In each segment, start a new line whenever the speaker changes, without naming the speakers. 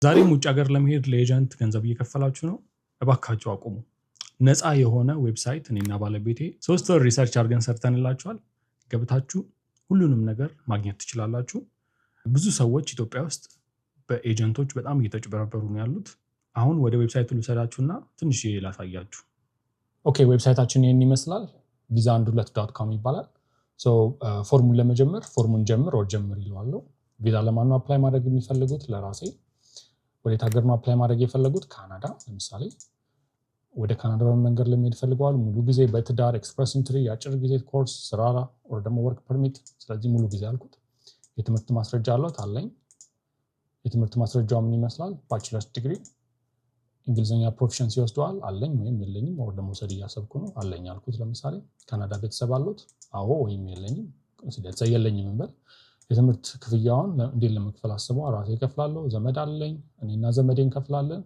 ዛሬም ውጭ ሀገር ለመሄድ ለ agent ገንዘብ እየከፈላችሁ ነው? እባካችሁ አቁሙ። ነፃ የሆነ website እኔና ባለቤቴ 3 ወር research አድርገን ሰርተንላችኋል። ገብታችሁ ሁሉንም ነገር ማግኘት ትችላላችሁ። ብዙ ሰዎች ኢትዮጵያ ውስጥ በ agent ኦች በጣም እየተጭበረበሩ ነው ያሉት። አሁን ወደ website ኡ ልውሰዳችሁና ትንሽ ላሳያችሁ። Okay፣ website ኣችን ይህን ይመስላል። ቪዛ 12.com ይባላል። Form ኡን ለመጀመር form ኡን ጀምር or ጀምር ይለዋለሁ። ቪዛ ለማን ነው apply ማድረግ የሚፈልጉት? ለራሴ። ወዴት ሀገር ነው apply ማድረግ የፈለጉት? ካናዳ። ለምሳሌ ወደ ካናዳ በምን መንገድ ለመሄድ ፈልገዋል? ሙሉ ጊዜ፣ በትዳር፣ express entry፣ የአጭር ጊዜ ኮርስ፣ ስራ or ደግሞ work permit። ስለዚህ ሙሉ ጊዜ አልኩት። የትምህርት ማስረጃ አለት? አለኝ። የትምህርት ማስረጃው ምን ይመስላል? Bachelor's degree። እንግሊዝኛ proficiency ወስደዋል? አለኝ ወይም የለኝም፣ or ደግሞ መውሰድ እያሰብኩ ነው። አለኝ አልኩት። ለምሳሌ ካናዳ ቤተሰብ አሉት? አዎ ወይም የለኝም። የለኝም እንበል። የትምህርት ክፍያውን እንዴት ለመክፈል አስበዋል? ራሴ እከፍላለሁ፣ ዘመድ አለኝ፣ እኔና ዘመዴ እንከፍላለን።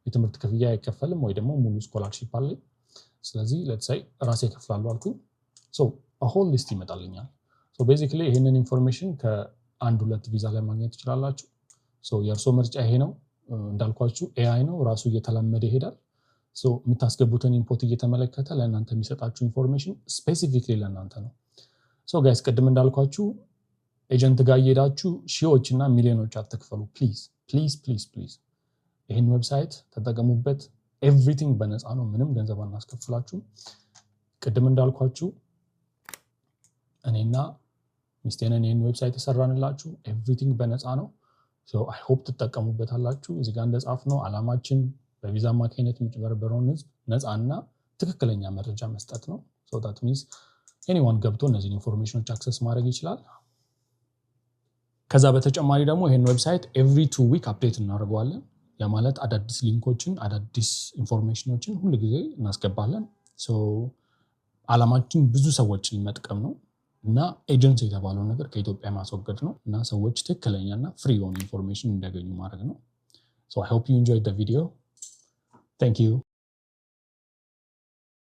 የትምህርት ክፍያ አይከፈልም ወይ ደግሞ ሙሉ scholarship አለኝ። ስለዚህ let's say ራሴ እከፍላለሁ አልኩኝ። Whole list ይመጣልኛል። Basically ይህንን information ከአንድ ሁለት ቪዛ ላይ ማግኘት ትችላላችሁ። የእርሶ ምርጫ ይሄ ነው። እንዳልኳችሁ AI ነው፣ ራሱ እየተላመደ ይሄዳል። የምታስገቡትን input እየተመለከተ ለእናንተ የሚሰጣችሁ information specifically ለእናንተ ነው። So guys፣ ቅድም እንዳልኳችሁ agent ጋር እየሄዳችሁ ሺዎች እና ሚሊዮኖች አትክፈሉ። Please, please, please, please ይህን website ተጠቀሙበት። Everything በነፃ ነው። ምንም ገንዘብ አናስከፍላችሁም። ቅድም እንዳልኳችሁ እኔና ሚስቴ ነን ይህን website የሰራንላችሁ። Everything በነፃ ነው። I hope ትጠቀሙበታላችሁ። እዚህ ጋር እንደጻፍነው አላማችን በቪዛ አማካኝነት የሚጭበረበረውን ህዝብ ነፃና ትክክለኛ መረጃ መስጠት ነው። That means anyone ገብቶ እነዚህን information ኦች access ማድረግ ይችላል። ከዛ በተጨማሪ ደግሞ ይህን website every 2 week update እናደርገዋለን። ያ ማለት አዳዲስ link ኦችን፣ አዳዲስ information ኦችን ሁሉ ጊዜ እናስገባለን። አላማችን ብዙ ሰዎችን መጥቀም ነው እና ኤጀንሲ የተባለው ነገር ከኢትዮጵያ ማስወገድ ነው እና ሰዎች ትክክለኛ እና free የሆነ information እንዲያገኙ ማድረግ ነው። I hope you enjoyed the video. Thank you.